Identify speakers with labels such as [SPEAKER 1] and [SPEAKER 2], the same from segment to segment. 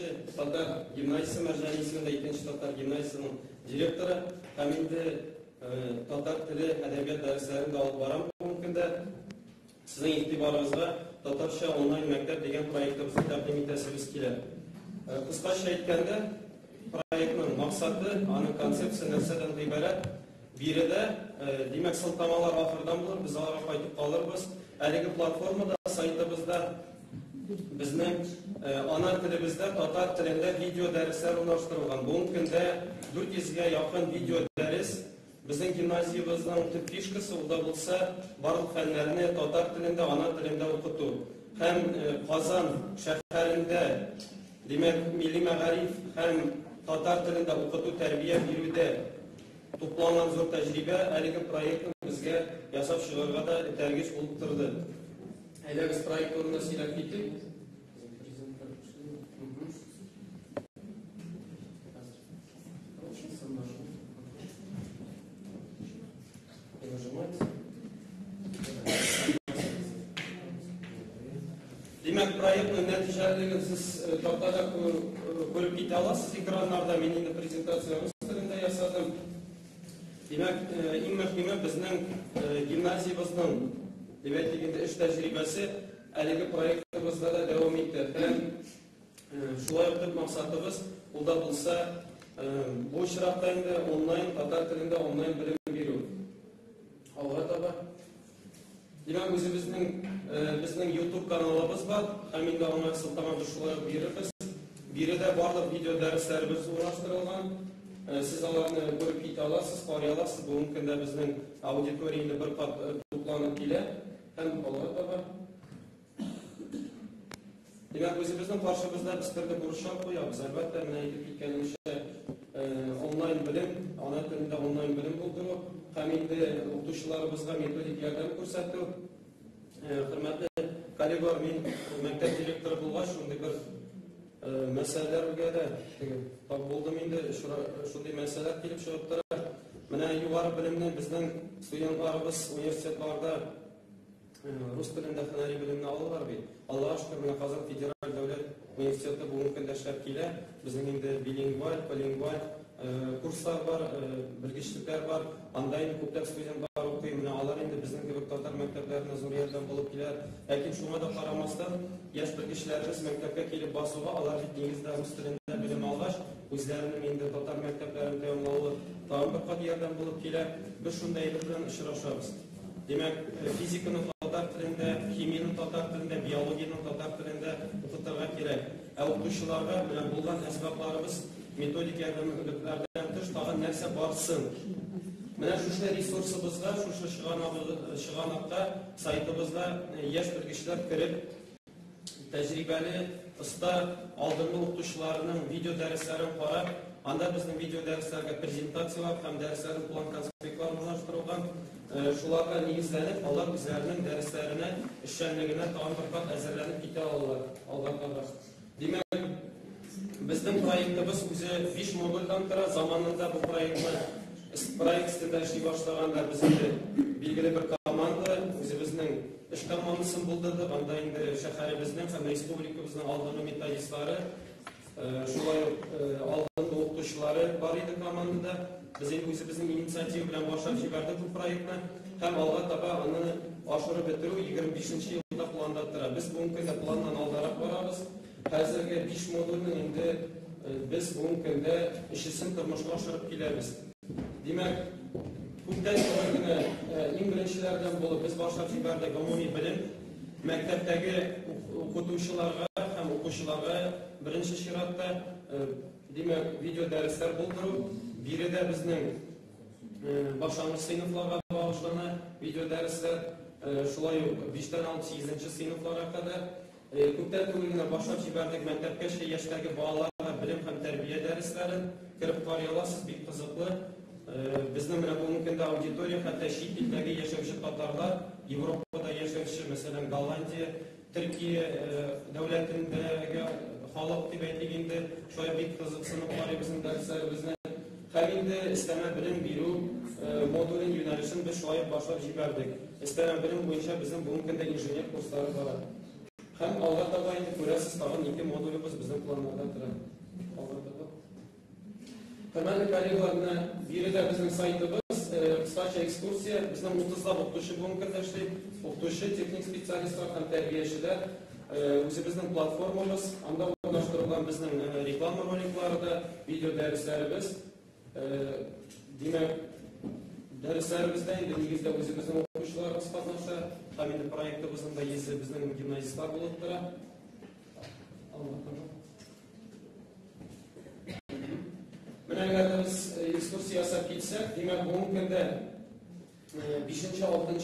[SPEAKER 1] Икенче татар гимназиясе Мәрҗани исемендә икенче татар гимназиясенең директоры һәм инде татар теле, әдәбият дәресләрен дә алып барам бүгенге көндә. Сезнең игътибарыгызга Татарча онлайн мәктәп дигән проектыбызны тәкъдим итәсебез килә. Кыскача әйткәндә, проектның максаты, аның концепция нәрсәдән гыйбарәт? Биредә, димәк, сылтамалар ахырдан булыр, без аларга кайтып калырбыз. Әлеге платформада, сайтыбызда безнең ана телебездә, татар телендә видео дәресләр урнаштырылган. Бүгенге көндә 400 гә якын видео дәрес. Безнең гимназиябезнең төп фишкасы ул да булса, барлык фәннәрне татар телендә, ана телендә укыту. Һәм Казан шәһәрендә, димәк, милли мәгариф һәм татар телендә укыту, тәрбия бирүдә тупланган зур тәҗрибә әлеге проектны безгә ясап чыгарга да этәргеч булып торды. Әйдәгез, проект турында сөйләп китик. Димәк, проектның нәтиҗәлелеген сез тактада күреп китә аласыз экраннарда. Мин инде презентация рус телендә ясадым. Димәк, иң мөһиме безнең гимназиябезнең, дип әйтик инде, эш тәҗрибәсе әлеге проектыбызда да дәвам итә. Һәм шулай ук төп максатыбыз, ул да булса, бу очракта инде онлайн, татар телендә онлайн белем бирү. Алга таба. Димәк, үзебезнең безнең YouTube каналыбыз бар, һәм инде аңа сылтама без шулай ук бирербез. Биредә барлык видео дәресләребез урнаштырылган. Сез аларны күреп китә аласыз, карый аласыз. Бүгенге көндә безнең аудитория инде бер кат тупланып килә һәм алга таба. Димәк, үзебезнең каршыбызда без төрле бурычлар куябыз. Әлбәттә, менә әйтеп киткәнемчә, онлайн белем, ана телендә онлайн белем булдыру һәм инде укытучыларыбызга методик ярдәм күрсәтү. Хөрмәтле коллегалар, мин мәктәп директоры булгач, шундый бер мәсьәләләргә дә тап булдым инде, шундый мәсьәләләр килеп чыгып тора. Менә югары белемне безнең студентларыбыз университетларда рус телендә һөнәри белемне алалар бит. Аллага шөкер, менә Казан федераль дәүләт университеты бүгенге көндә эшләп килә. Безнең инде билингваль, полингваль курслар бар, белгечлекләр бар. Анда инде күпләп студентлар укый. Менә алар инде безнең кебек татар мәктәпләренә зур ярдәм булып килә. Ләкин шуңа да карамастан, яшь белгечләребез мәктәпкә килеп басуга, алар бит нигездә рус телендә белем алгач, үзләренең инде татар мәктәпләрен тәмамлавы тагын бер кат ярдәм булып килә. Без шундый әйбер белән очрашабыз. Димәк, физиканы татар телендә, химияне татар телендә, биологияне татар телендә укытырга кирәк. Ә укытучыларга менә булган әсбапларыбыз, методик ярдәмлекләрдән тыш тагын нәрсә барсын? Менә шушы ресурсыбызга, шушы чыганакка, сайтыбызга яшь белгечләр кереп, тәҗрибәле, оста, алдынгы укытучыларының видео дәресләрен карап, анда безнең видео дәресләргә презентацияләр һәм дәресләрнең план конспектлары урнаштырылган. Шуларга нигезләнеп, алар үзләренең дәресләренә, эшчәнлегенә тагын бер кат әзерләнеп китә алалар алга таба. Димәк, безнең проектыбыз үзе 5 модульдан тора. Заманында бу проектны проект өстендә эшли башлаганда без инде билгеле бер команда, үзебезнең эш командасын булдырдык. Анда инде шәһәребезнең һәм республикабызның алдынгы методистлары, шулай ук алдынгы укытучылары бар иде командада. Без инде үзебезнең инициатива белән башлап җибәрдек бу проектны һәм алга таба аны ашырып бетерү 25 елда планда тора. Без бүгенге көндә планнан алдарак барабыз. Хәзерге 5 модульнең инде без бүгенге көндә өчесен тормышка ашырып киләбез. Димәк, күптән түгел генә иң беренчеләрдән булып без башлап җибәрдек гомуми белем мәктәптәге укытучыларга һәм укучыларга беренче чиратта, димәк, видео дәресләр булдыру. Биредә безнең башлангыч сыйныфларга багышлана видео дәресләр, шулай ук 5-тән алып 8 сыйныфларга кадәр. Күптән түгел генә башлап җибәрдек мәктәпкәчә яшьтәге балаларга белем һәм тәрбия дәресләрен. Кереп карый аласыз, бик кызыклы. Безнең менә бүгенге көндә аудитория, хәтта чит илдәге яшәүче татарлар, Европада яшәүче, мәсәлән, Голландия, Төркия дәүләтендәге халык дип әйтик инде, шулай бик кызыксынып карый безнең дәресләребезне. Һәм инде өстәмә белем бирү модулен, юнәлешен без шулай ук башлап җибәрдек. Өстәмә белем буенча безнең бүгенге көндә инженер курслары бара. Һәм алга таба инде күрәсез, тагын ике модулебез безнең планнарда тора. Хөрмәтле коллегалар, менә биредә безнең сайтыбыз, кыскача экскурсия. Безнең 30лап укытучы бүгенге көндә эшли. Укытучы, техник специалистлар һәм тәрбиячеләр. Үзебезнең платформабыз, анда урнаштырылган безнең реклама роликлары да, видео дәресләребез. Димәк, дәресләребездә инде нигездә үзебезнең укытучыларыбыз катнаша. Һәм инде проектыбызның да йөзе безнең гимназистлар булып тора. Менә әгәр дә без экскурсия ясап китсәк, димәк, бүгенге көндә 5, 6,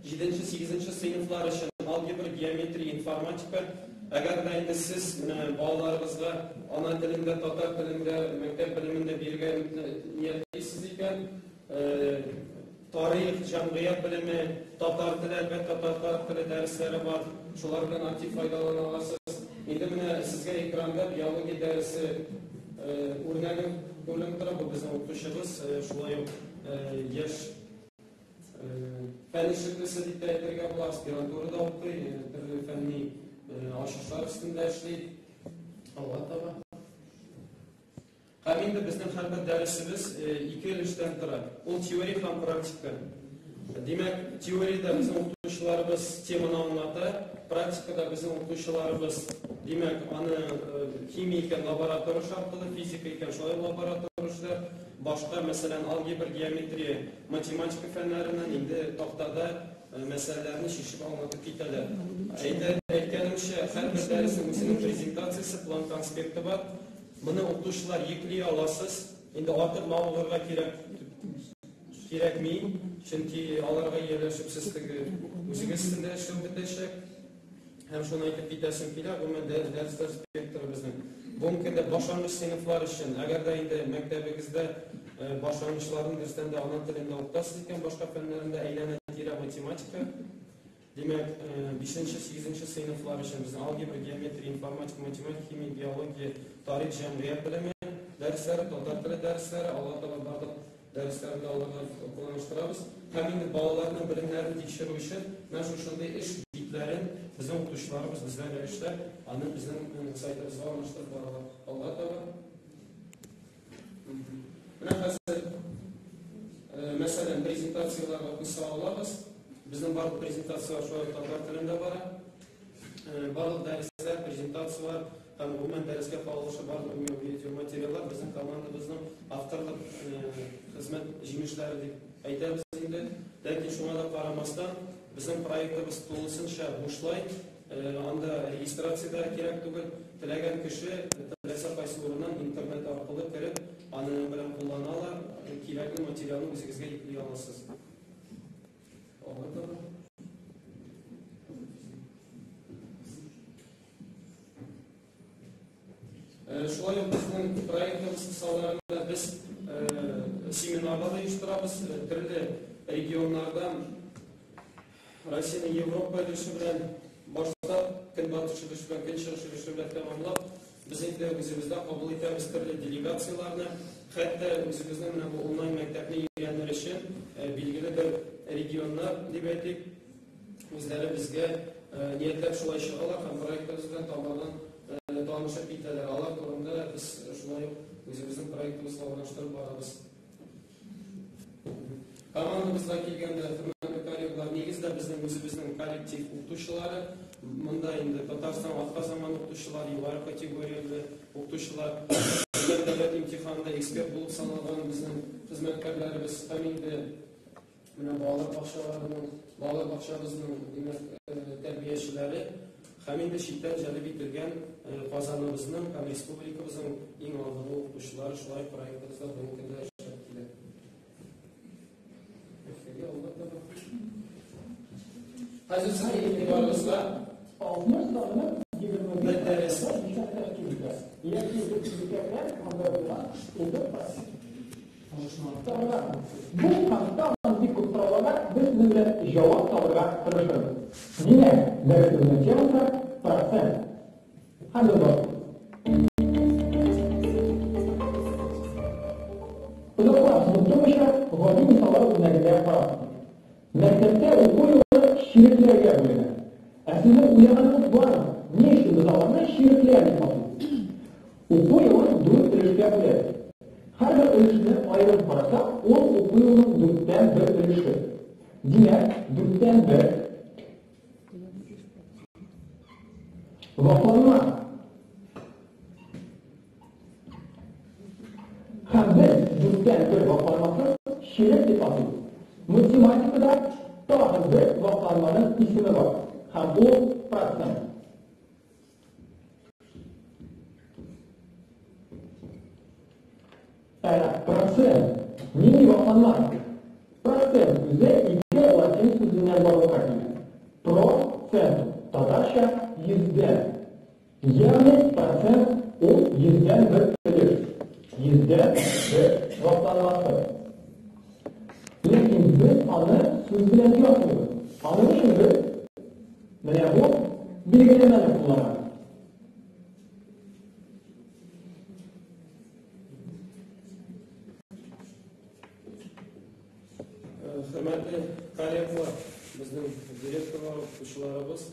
[SPEAKER 1] 7, 8 сыйныфлар өчен алгебра, геометрия, информатика. Әгәр дә инде сез менә балаларыгызга ана телендә, татар телендә, мәктәп белемендә бирергә ниятлисез икән, тарих, җәмгыять белеме, татар теле, әлбәттә, татар теле дәресләре бар. Шулар белән актив файдалана аласыз. Инде менә сезгә экранда биология дәресе үрнәге күренеп тора. Бу безнең укытучыбыз, шулай ук яшь фән эшлеклесе дип тә әйтергә була, аспирантурада укый, төрле фәнни ачышлар өстендә эшли. Алга таба. Һәм инде безнең һәрбер дәресебез ике өлештән тора. Ул теория һәм практика. Димәк, теориядә безнең укытучыларыбыз теманы аңлата, практикада безнең укытучыларыбыз, димәк, аны химия икән лаборатор эше аркылы, физика икән шулай лаборатор эшләр, башка, мәсәлән, алгебра, геометрия, математика фәннәреннән инде тактада мәсьәләләрне чишеп аңлатып китәләр. Әйткәнемчә, һәрбер дәреснең үзенең презентациясе, план конспекты бар. Моны укытучылар йөкли аласыз. Инде артык мавыгырга кирәкми, чөнки аларга ияләшеп сез теге үзегез өстендә эшләү бетәчәк. Һәм шуны әйтеп китәсем килә, гомумән дәресләр спектры безнең. Бүгенге көндә башлангыч сыйныфлар өчен, әгәр дә инде мәктәбегездә башлангычларны дөрестән дә ана телендә укытасыз икән, башка фәннәрендә әйләнә-тирә математика. Димәк, 5-нче, 8-нче сыйныфлар өчен безнең алгебра, геометрия, информатика, математика, химия, биология, тарих, җәмгыять белеме дәресләре, татар теле дәресләре, алга таба барлык дәресләрне аларга планлаштырабыз. Һәм инде балаларның белемнәрен тикшерү өчен менә шушындый эш битләрен безнең укытучыларыбыз безләр эшләп, аны безнең сайтыбызга урнаштырып баралар. Алга таба. Менә хәзер, мәсәлән, презентацияләргә күз сала алабыз. Безнең барлык презентацияләр шулай татар телендә бара. Барлык дәресләр, презентацияләр һәм гомумән дәрескә кагылышы барлык видеоматериаллар безнең командабызның авторлык хезмәт җимешләре дип әйтәбез инде. Ләкин шуңа да карамастан, безнең проектыбыз тулысынча бушлай, анда регистрация да кирәк түгел. Теләгән кеше теләсә кайсы урыннан интернет аркылы кереп, аның белән куллана ала, кирәкле материалны үзегезгә йөкли аласыз. Шулай ук безнең проектыбыз кысаларында без семинарлар оештырабыз, төрле регионнардан Россиянең Европа өлеше белән башлап, көнбатыш өлеше белән, көнчыгыш өлеше белән тәмамлап, без инде үзебездә кабул итәбез төрле делегацияләрне, хәтта үзебезнең менә бу онлайн мәктәпне өйрәнер өчен билгеле бер регионнар дип әйтик, үзләре безгә ниятләп шулай чыгалар һәм проектыбыз белән тамырдан танышып китәләр. Алар турында без шулай ук үзебезнең проектыбызга урнаштырып барабыз. Командабызга килгәндә, хөрмәтле коллегалар, нигездә безнең үзебезнең коллектив укытучылары, монда инде Татарстан атказанган укытучылар, югары категорияле укытучылар, дәүләт имтиханында эксперт булып саналган безнең хезмәткәрләребез һәм инде менә балалар бакчаларының, балалар бакчабызның димәк тәрбиячеләре һәм инде читтән җәлеп ителгән Казаныбызның һәм республикабызның иң алдынгы укытучылары шулай проектыбызда бүгенге көндә эшләп килә. Хәзер сезнең игътибарыгызга
[SPEAKER 2] 60 санының 21
[SPEAKER 1] бер дәрес.
[SPEAKER 2] Бу хакта бик күп сорауларга без сезнең белән җавап табырга тырышырбыз. Димәк, дәресебезнең темасы процент. Һәм без башлыйбыз. Озаклап онытмыйча, гади мисаллар үрнәгендә карап. Мәктәптә уку елы чирекләргә бүленә. Ә сезнең уйлаганыгыз бармы? Ни өчен без аларны чирекләр дип атыйбыз? Уку елын 4 өлешкә бүләбез. Һәрбер өлешне аерым карасак, ул уку елының дүрттән бер өлеше. Димәк, дүрттән бер вакланма. Һәм без дүрттән бер вакланмасын чирек дип атыйбыз. Математикада тагын бер вакланманың исеме бар, һәм ул процент. Ә процент нинди вакланма? Процент сүзе ике латин сүзеннән барлыкка килгән. Про цент, татарча йөздән. Ягъни процент ул йөздән бер өлеш, йөздән бер вакланмасы. Ләкин без аны сүз белән язмыйбыз. Аның өчен без менә бу билгеләмәне кулланабыз.
[SPEAKER 1] Хөрмәтле коллегалар, безнең директорлар, укытучыларыбыз,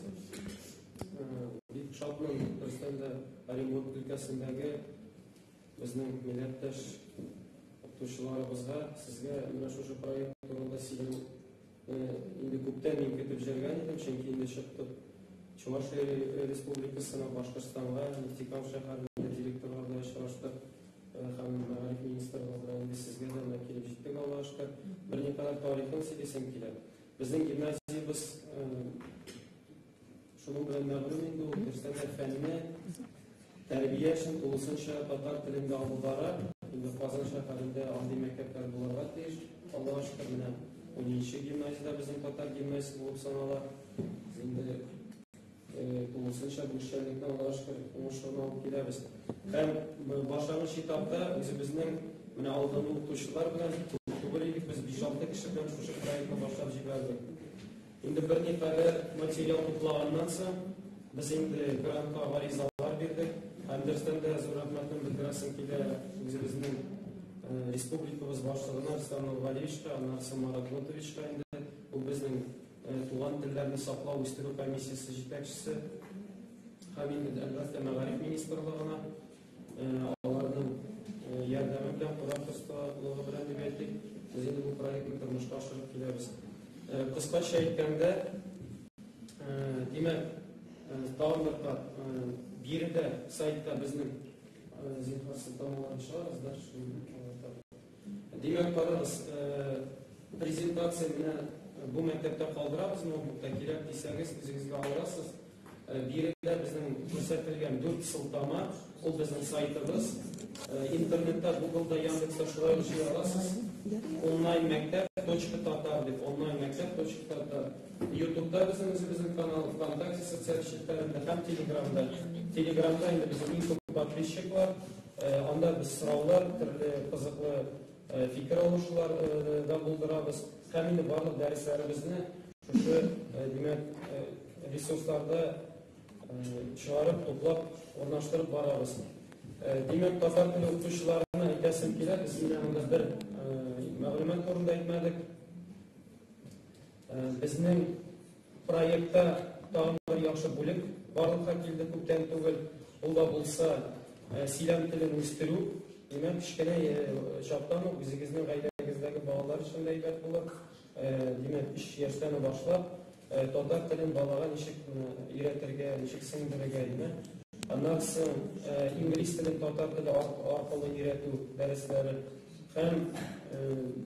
[SPEAKER 1] бик шатмын, дөрестән дә, Оренбург өлкәсендәге безнең милләттәш укытучыларыбызга, сезгә менә шушы проект турында сөйләү инде күптән мин көтеп җөргән идем, чөнки инде чыктык Чувашия Республикасына, Башкортстанга, Нефтекам шәһәрендә директорлар белән очраштык һәм мәгариф министрлыгы белән инде сезгә дә менә килеп җиттек, Аллаһка шөкер. Берникадәр тарихын сөйлисем килә. Безнең гимназиябез шуның белән мәгълүм инде ул, дөрестән дә фәнне, тәрбия эшен тулысынча татар телендә алып бара. Инде Казан шәһәрендә андый мәктәпләр булырга тиеш. Аллаһка шөкер, менә 10 гимназиядә безнең татар гимназиясе булып санала. Без инде тулысынча бу эшчәнлекне Аллаһка шөкер уңышлы гына алып киләбез. Һәм башлангыч этапта үзебезнең менә алдынгы укытучылар белән күп түгел идек, без 5-6 кеше белән шушы проектны башлап җибәрдек. Инде берникадәр материал туплаганнан соң, без инде грантка гаризалар бирдек. Һәм дөрестән дә зур рәхмәтне белдерәсем килә үзебезнең республикабыз башлыгына Рөстәм Нургалиевичка, аннан соң Марат Готовичка инде. Ул безнең туган телләрне саклау, үстерү комиссиясе җитәкчесе. Һәм инде, әлбәттә, мәгариф министрлыгына аларның ярдәме белән, кураторстволыгы белән дип әйтик, без инде бу проектны тормышка ашырып киләбез. Кыскача әйткәндә, димәк, тагын бер кат, биредә сайтта безнең зинһар сылтамаларын чыгарыгыз да, Димәк, карагыз, презентация менә бу мәктәптә калдырабыз ноутбукта, кирәк дисәгез, үзегезгә аласыз. Биредә безнең күрсәтелгән 4 сылтама, ул безнең сайтыбыз. Интернетта, Google'да, Яндекста шулай ук җыя аласыз. Онлайн мәктәп точка татар дип, онлайн мәктәп точка татар. YouTube'да безнең үзебезнең канал, ВКонтакте социаль челтәрендә һәм Телеграмда. Телеграмда инде безнең иң күп подписчиклар. Анда без сораулар, төрле кызыклы фикер алышулар да булдырабыз. Һәм инде барлык дәресләребезне шушы, димәк, ресурсларда чыгарып, туплап, урнаштырып барабыз. Димәк, татар теле укытучыларына әйтәсем килә, без менә монда бер мәгълүмат турында әйтмәдек. Безнең проектта тагын бер яхшы бүлек барлыкка килде күптән түгел. Ул да булса сөйләм телен үстерү. Димәк, кечкенә чактан ук үзегезнең гаиләгездәге балалар өчен дә әйбәт булыр. Димәк, 3 яшьтән башлап татар телен балага ничек өйрәтергә, ничек сеңдерергә, димәк. Аннан соң инглиз телен татар теле аркылы өйрәтү дәресләре. Һәм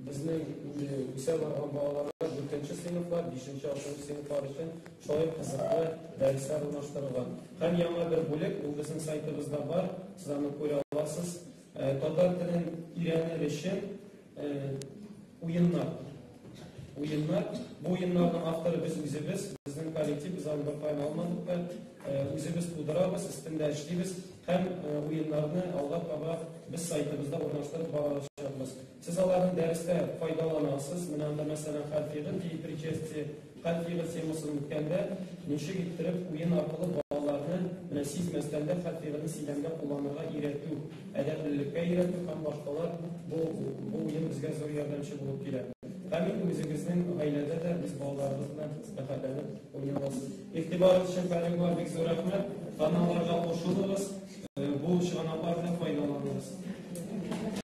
[SPEAKER 1] безнең инде үсә барган балаларга 4 сыйныфлар, 5-6 сыйныфлар өчен шулай кызыклы дәресләр урнаштырылган. Һәм яңа бер бүлек, ул безнең сайтыбызда бар, сез аны күрә аласыз. Татар телен өйрәнер өчен уеннар. Уеннар. Бу уеннарның авторы без үзебез, безнең коллектив, без аны беркаян алмадык та, үзебез тудырабыз, өстендә эшлибез һәм уеннарны алга таба без сайтыбызда урнаштырып барачакбыз. Сез аларны дәрестә файдаланасыз. Менә анда, мәсәлән, хәл фигыль деепричастие, хәл фигыль темасын үткәндә ничек иттереп уен аркылы балаларны менә сизмәстән дә хәл фигыльне сөйләмдә кулланырга өйрәтү, әдәплелеккә өйрәтү һәм башкалар бу уен безгә зур ярдәмче булып килә. Һәм инде үзегезнең гаиләдә дә үз балаларыгыз белән рәхәтләнеп уйный аласыз. Игътибарыгыз өчен, коллегалар, бик зур рәхмәт. Каналларга кушылыгыз. Бу чыганаклар белән